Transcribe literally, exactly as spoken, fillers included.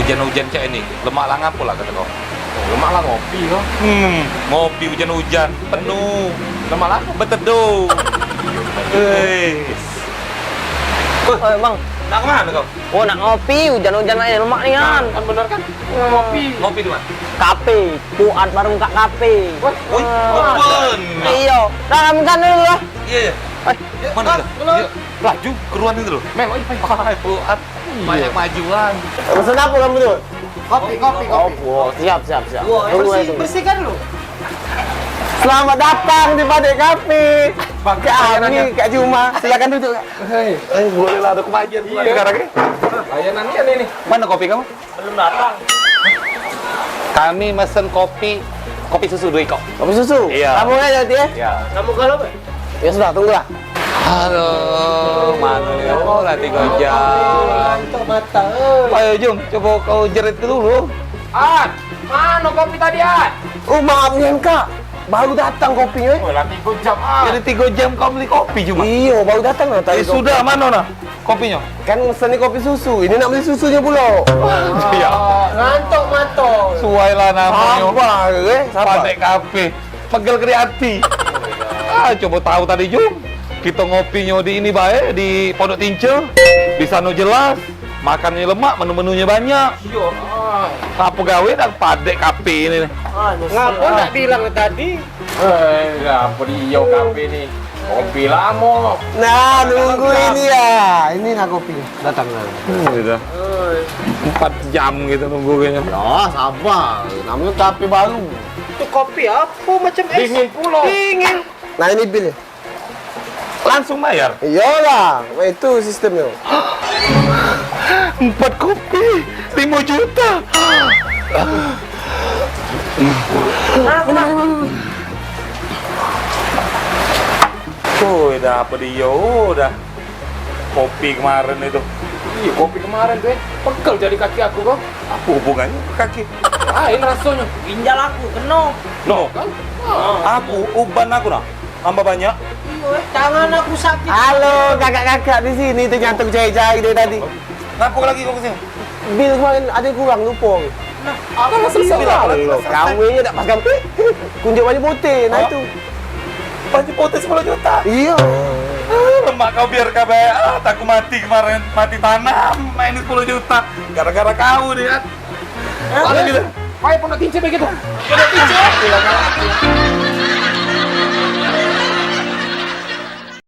Ujan-ujan cak ini, lemak lah ngapo lah kato kau? Lemak lah ngopi kau. Hmm, ngopi ujan-ujan, penuh. Lemak lah beteduh. Hei. Oi, Bang. Nak kemano kau? Oh, nak ngopi, ujan-ujan main lemak nian. Kan bener kan? Ngopi. Ngopi di mano? Kafe. Fuad baru buka kafe. Wah, oi, open. Iyo. Nah, kami kan dulu lah. Iyo, iyo. Oi. Mano dah? Iyo. Laju keruan itu loh. Meh, oi, oi. Wah, Fuad. Banyak majuan. Pesen apo kamu tu? Kopi, kopi, kopi. Oh, siap, siap, siap. Tunggu, bersih, tunggu. Bersihkan dulu. Selamat datang di Padek Cafe. Kami, Kak Juma. Silakan duduk, Kak. Hei. Eh, boleh lah, ada kemajuan pula sekarang, eh. Layanan ni, ni, ni. Mana kopi kamu? Belum datang. Kami mesen kopi, kopi susu dua ikok. Kopi susu? Iya. Kamu aja nanti, ya? Iya. Kamu kalau, Pak? Ya sudah, tunggulah. Halo, mano ni? Oh, lah tigo jam. Ngantuk mata, oi. Ayo, Jum, coba kau jerit ke dulu. At, mano kopi tadi, At? Oh, maaf nian, Kak. Baru datang kopinya, eh. Oh, lah tigo jam, At. Jadi tigo jam kau beli kopi cuma? Iyo, baru datang lah tadi. Eh, sudah, mano nah kopinya? Kan mesen ni kopi susu, ini nak beli susunya pulo. Iya. Ngantuk mata. Suai lah namonyo. Sabar, eh, sabar. Padek Cafe. Pegel keriati. Ah, coba tahu tadi, Jum. Kita ngopinyo di ini bae, di Pondok Tinca. Di sano jelas, makannyo lemak, menu-menunyo banyak. Iyo. Apo gawe dak Padek Cafe ini ni? Ngapo dak bilang tadi? Eh, apo dio kafe ni? Kopi lamo. Nah, nunggu ini ya. Ini nah kopi. Datang nah. Hmm, gitu. Empat jam gitu nunggu kayaknya. Ya, sabar. Namanya kafe baru. Itu kopi apa macam es? Dingin pulo. Dingin. Nah, ini bilnya. Langsung bayar? Iyalah, itu sistemnya. Empat kopi, lima juta. Woi, dah apa dia, oh, dah. Kopi kemarin itu. Iya, kopi kemarin tuh, eh. Pegel jadi kaki aku, kok. Apa hubungannya ke kaki? Lain rasanya. Ginjal aku kena. No, kan? Aku, uban aku, nah. Tambah banyak. Iyo, eh, tangan aku sakit. Halo, kakak-kakak di sini tuh nyantuk jai-jai dari tadi. Ngapa lagi kau ke sini? Bil kemarin ada kurang, lupa. Nah, apa masalah? Kamu ini dak pas kamu. Kunjuk baju putih, nah itu. Baju putih sepuluh juta? Iya. Ah, lemak kau biar kau bae. Ah, takut mati kemarin, mati tanam, main sepuluh juta. Gara-gara kau dia. Ada gitu. Kayak pondok kincir begitu. Pondok kincir.